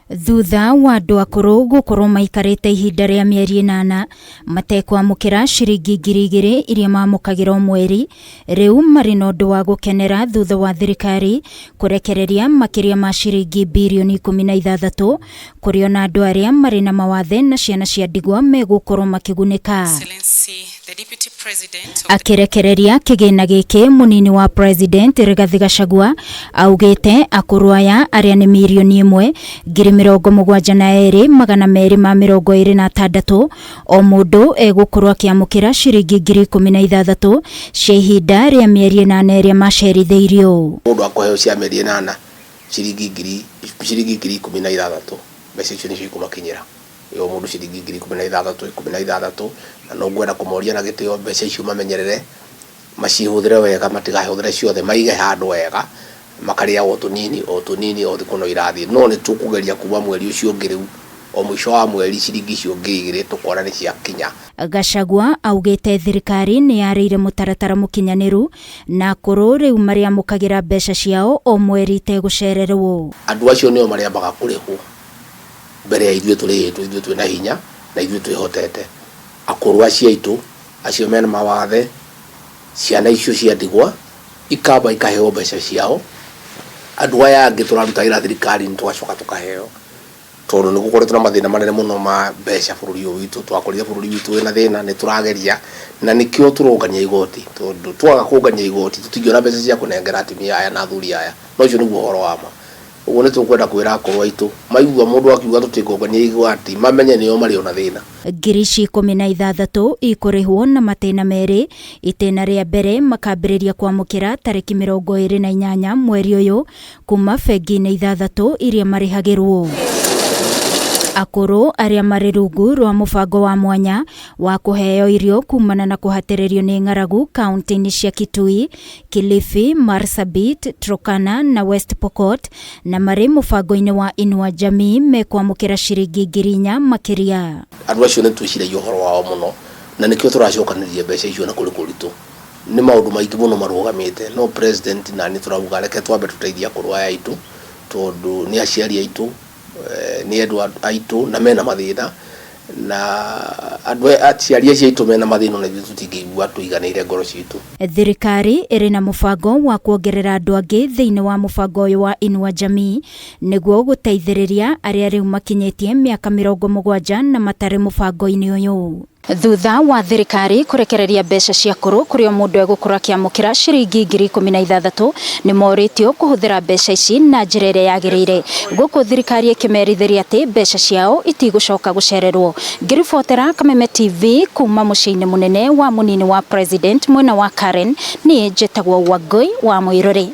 Thutha wa andũ akũrũ gũkorwo maikarĩte ihinda rĩa mĩeri ĩnana matekwamũkĩra ciringi 2000 iria mamũkagĩra o mweri, rĩu marĩ na ũndũ wa gũkenera thutha wa thirikari kũrekereria makĩria ma ciringi birioni 16 kũrĩ ona andũ arĩa marĩ na mawathe na ciana cia ndigwa megũkorwo makĩgunĩka. Akĩrekereria kĩgĩna gĩkĩ, mũnini wa President Rigathi Gachagua augĩte akũrũ aya arĩa nĩ 1,072,226 o mũndũ egũkorwo akĩamũkĩra ciringi 16,000 cia ihinda rĩa mĩeri 8 ĩrĩa macerithĩirio. Mũndũ akũheo cia mĩeri 8 ciringi ngiri ciringi 16,000, mbeca icio nĩcio ikũmakinyĩra. O mũndũ ciringi 16,000 16, na no ngwenda kũmoria na gĩtĩo mbeca icio mamenyerere, macihũthĩre wega, matigahũthĩre ciothe, maige handũ wega, makarĩaga o tũnini o tũnini o thikũ no irathiĩ. No nĩ tũkũgeria kuma mweri ũcio ũngĩ rĩu, o mũico wa mweri ciringi icio 2000 tũkona nĩ ciakinya. Gachagua augĩte thirikari nĩ yarĩire mũtaratara mũkinyanĩru na akũrũ rĩu marĩamũkagĩra mbeca ciao o mweri itegũcererwo. Andũ acio nĩo marĩambaga kũrĩhwo mbere ya ithuĩ tũrĩhĩtwo, ithuĩ twĩna hinya na ithuĩ twĩhotete. Akũrũ acio aitũ, acio mena mawathe, ciana icio cia ndigwa ikamba ikaheo mbeca ciao, andũ aya angĩ tũraruta wĩra thirikari-inĩ tũgacoka tũkaheo, tondũ nĩ gũkoretwo na mathĩna manene mũno ma mbeca bũrũri ũyũ witũ, twakorire bũrũri witũ wĩna thĩna, nĩ tũrageria na nĩkĩo tũrongania igoti, tondũ twaga kũngania igoti tũtingĩona mbeca cia kũnengera atumia aya na athuri aya, na ũcio nĩguo ũhoro wa ma. Ũguo nĩ tũkwenda kwĩra akũrũ aitũ, maigua mũndũ akiuga tũtingũngania igoti, mamenye nĩo marĩ ona thĩna. Ngiri ici 16 ikũrĩhwo na matĩna merĩ, itĩna rĩa mbere makambĩrĩria kwamũkĩra tarĩki 28 mweri ũyũ kuma bengi-inĩ ithathatũ iria marĩhagĩrwo. Akũrũ arĩa marĩ rungu rwa mũbango wa mwanya wa kũheo irio kumana na kũhatĩrĩrio nĩ ng'aragu kaunti-inĩ cia Kitui, Kilifi, Marsabit, Turkana na West Pokot na marĩ mũbango-inĩ wa Inua Jamii mekwamũkĩra ciringi 4,000 makĩria. Andũ acio nĩ twĩciragia ũhoro wao mũno na nĩkĩo tũracokanĩrĩria mbeca icio na kũrĩ kũritũ. Nĩ maũndũ maingĩ mũno marũgamĩte no president na niĩ tũrauga reke twambe tũteithie akũrũ aya aitũ tondũ nĩ aciari aitũ, nĩ endwa aitũ na mena mathĩna na andũ aciari acio aitũ mena mathĩna ona ithuĩ tũtingĩigua tũiganĩire ngoro citũ. Thirikari ĩrĩ na mũbango wa kuongerera andũ angĩ thĩinĩ wa mũbango ũyũ wa Inua Jamii nĩguo gũteithĩrĩria arĩa rĩu makinyĩtie mĩaka 70 na matarĩ mũbango-inĩ ũyũ. Thutha wa thirikari kũrekereria mbeca cia akũrũ kũrĩ o mũndũ egũkorwo akĩamũkĩra ciringi 16,000 nĩ morĩtio kũhũthĩra mbeca ici na njĩra ĩrĩa yagĩrĩire. Gũkũ thirikari ĩkĩmerithĩria atĩ mbeca ciao itigũcoka gũcererwo. Ngĩribotera Kameme TV kuma mũciĩ-inĩ mũnene wa mũnini wa president mwena wa Karen, niĩ njĩtagwo Wangũi wa Mũirũrĩ.